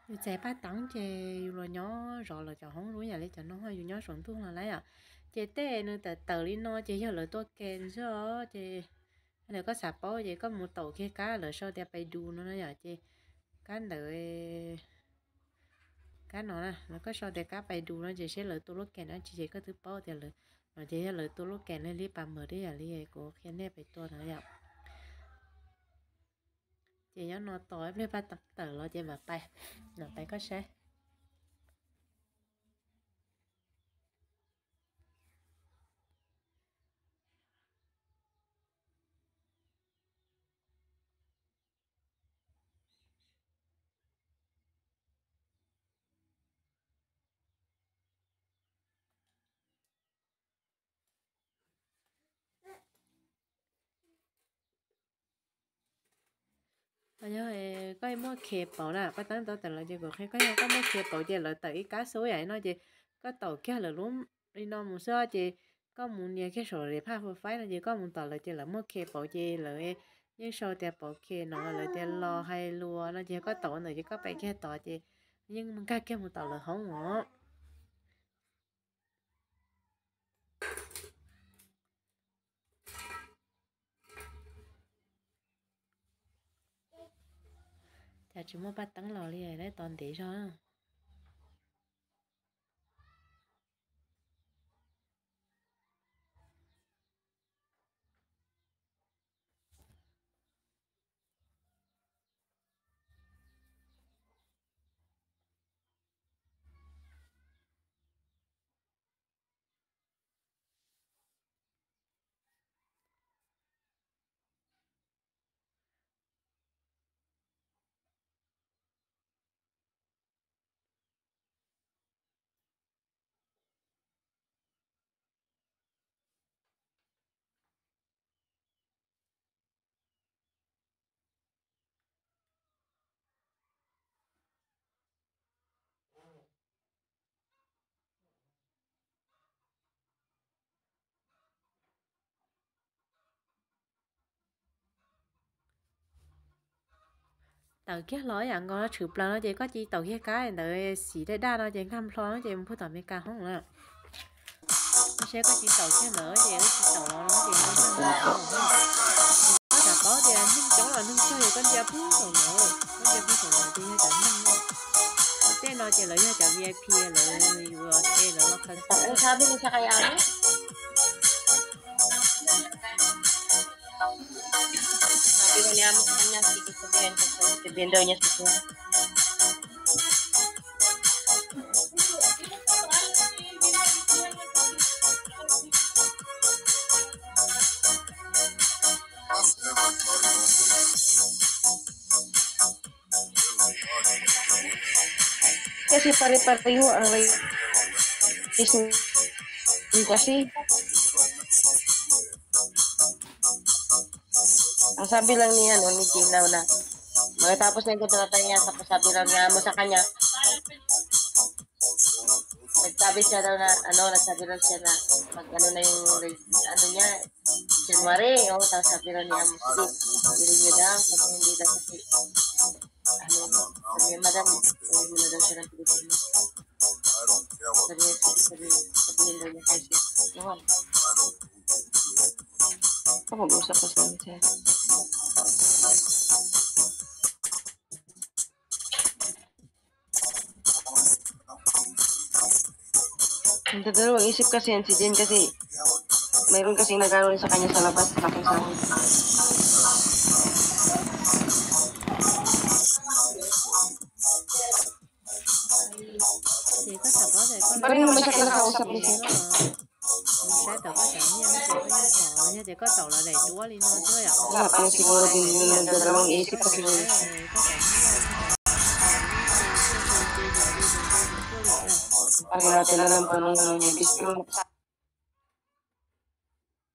Yus txais paj teeb ces yus los nyob zov lawv cov hoob zoo yam li cov no, yus nyob saum ntuj los lawm yom. Ces tej nws tawm tawm li no ces yog lawv tua kem xwb os. Ces lawv, koj xav paub ces koj mus taum kiag kab lawv sau tias Baidu no na yom. Ces kab ntawd, kab no na, lawv koj sau tias kab Baidu no ces seb lawv tua lub kem dab tsi ces koj twb paub tias lawv, no ces yog lawv tua lub kem li li pas mawm li yam li kuv qhia nej pem tua no yom. Ces nyob no tos ib pliag paj teeb tawm los ces mam pais, mam pais koj saib. Yog koj muaj khe pauv na, paj teeb tau tawm los ces kuv qhia koj, yog koj muaj khe pauv ces lawv tawm ib kab xub yam no ces koj taum kiag lawv lub li no mus xwb ces koj mus nias kiag saum li phaj fu faib no ces koj mus tom lawv ces lawv muaj khe pauv ces lawv yeej sau tias pauv khe no, lawv tias los hais lus no ces koj taum ntawd ces koj pem kiag tod ces yeej nkag kiag mus tom lawv hoob os. Cas tsis muaj paj teeb los li, lawv tos ntev zog. Tawm kiag los yam nkaus no tshwm plaws no ces koj cia li taum kiag kab ntawd xim daj daj no ces nkag nplho no ces mus pug tom Meskas hoob na. Seb koj cia li taum kiag ntawd ces wb cia li taum los no ces nkag nplho. Koj xav paub tias neeg coob los neeg tsawg ces koj ntsia pug saum ntawd, koj ntsia pug saum ntawd ces yog cov neeg. Tej no ces lawv yog cov V I P, lawv yus e lawv los khaws. Casi pare pare yuav casi. Xab Npis Leej niag no nws ces na, mas tau pub xeeb koj tus no tau nyab, xab Npis Leej niag mus xab qab nyab. Xab Npis Leej na, no xab Npis Leej na, mas ka no na, anu nyab, January o tau xab Npis Leej niag mus xab Npis, yu yu da xab Npis Leej da xab Npis, anu, xab Npis Leej ma da, yu yu da xab Npis Leej. Nta daro isi kasi an si din kasi. Mayroon kasing nagaro ni sa kanya sa labas, sa kanya sa. Ces koj xav paub tias koj, Paling na may sa kanya sa usap ni sa. Mus saib tau koj cov nyiaj no ces koj yeej pom, yog tias koj taum los daim duab li no xwb yom. Koj cov nyiaj, koj cov nyiaj, Paling na tela lam paling na.